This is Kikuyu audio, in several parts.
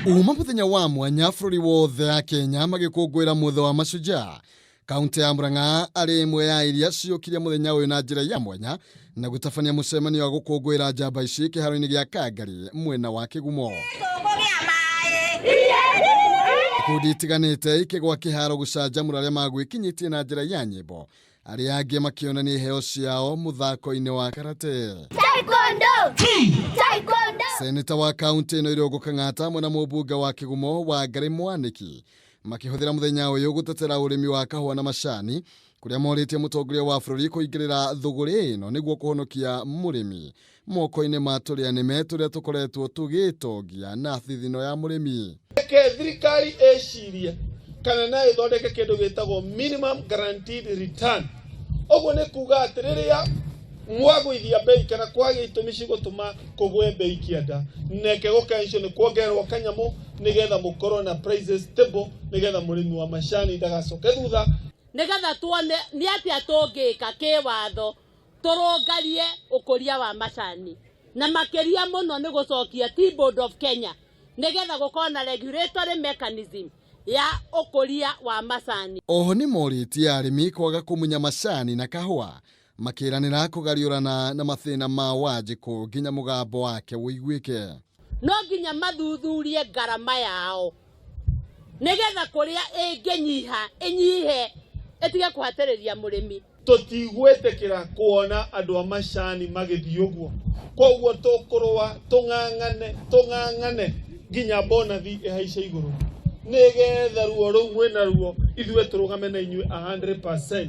Uma muthenya wa mwanya bũrũri wothe a Kenya magĩkũngũĩra mũthĩ wa mashujaa. Kaunti ya Murang'a arĩ ĩmwe ya iria ciũkirie mũthenya ũyũ na njĩra ya mwanya na gũtabania mũcemanio wa gũkũngũĩra njamba ici kĩharo-inĩ gĩa Kangari mwena wa Kĩgumo. Ikundi itiganĩte ikĩgwa kĩharo gũcanjamũra arĩa magwĩkinyĩtie na njĩra ya nyĩmbo, arĩa angĩ makĩonania iheo ciao mũthako-inĩ wa karate. Seneta wa kaunti ĩno Irũngũ Kang'ata hamwe na mũmbunge wa Kĩgumo Wangarĩ Mwanĩki makĩhũthĩra mũthenya ũyũ gũtetera ũrĩmi wa kahũa na macani kũrĩa morĩtie mũtongoria wa bũrũri kũingĩrĩra thũgũrĩ ĩno nĩguo kũhonokia mũrĩmi moko-inĩ ma tũrĩa nĩme tũrĩa tũkoretwo tũgĩtongia na thithino ya mũrĩmi. Reke thirikari ĩcirie kana no ĩthondeke kĩndũ gĩtagwo minimum guaranteed return. Ũguo nĩ kuga atĩ rĩrĩa mwagũithia bei kana kwagĩa itũmi cigũtũma kũgwe bei kĩanda, neke gũkencio nĩ kuongererwo kanyamũ nĩgetha mũkorwo na prices stable, nĩgetha mũrĩmi wa macani ndagacoke thutha. Nĩgetha tuone nĩ atĩa tũngĩka kĩwatho tũrũngarie ũkũria wa macani, na makĩria mũno nĩ gũcokia Tea Board of Kenya nĩgetha gũkorwo na regulatory mechanism ya ũkũria wa macani. Oho nĩ morĩtie arĩmi kwaga kũmunya macani na kahũa, makĩranĩra kũgariũrana na mathĩna ma Wanjikũ nginya mũgambo wake ũiguĩke. No nginya mathuthurie ngarama yao nĩgetha kũrĩa ĩngĩnyiha ĩnyihe, ĩtige kũhatĩrĩria mũrĩmi. Tũtigwĩtĩkĩra kuona andũ a macani magĩthiĩ ũguo, koguo tũkũrũa tũng'ang'ane tũng'ang'ane nginya bonathi ĩhaice igũrũ, nĩgetha ruo rũu mwĩna ruo ithuĩ tũrũgame na inyuĩ 100%.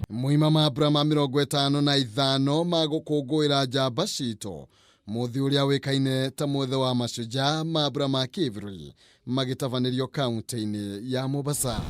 Mũima mambura ma 55 ma gũkũngũĩra njamba citũ, mũthĩ ũrĩa wĩkaine ta mũthĩ wa mashujaa, mambura ma kĩbũrũri magĩtabanĩrio kaunti-inĩ ya Mombasa.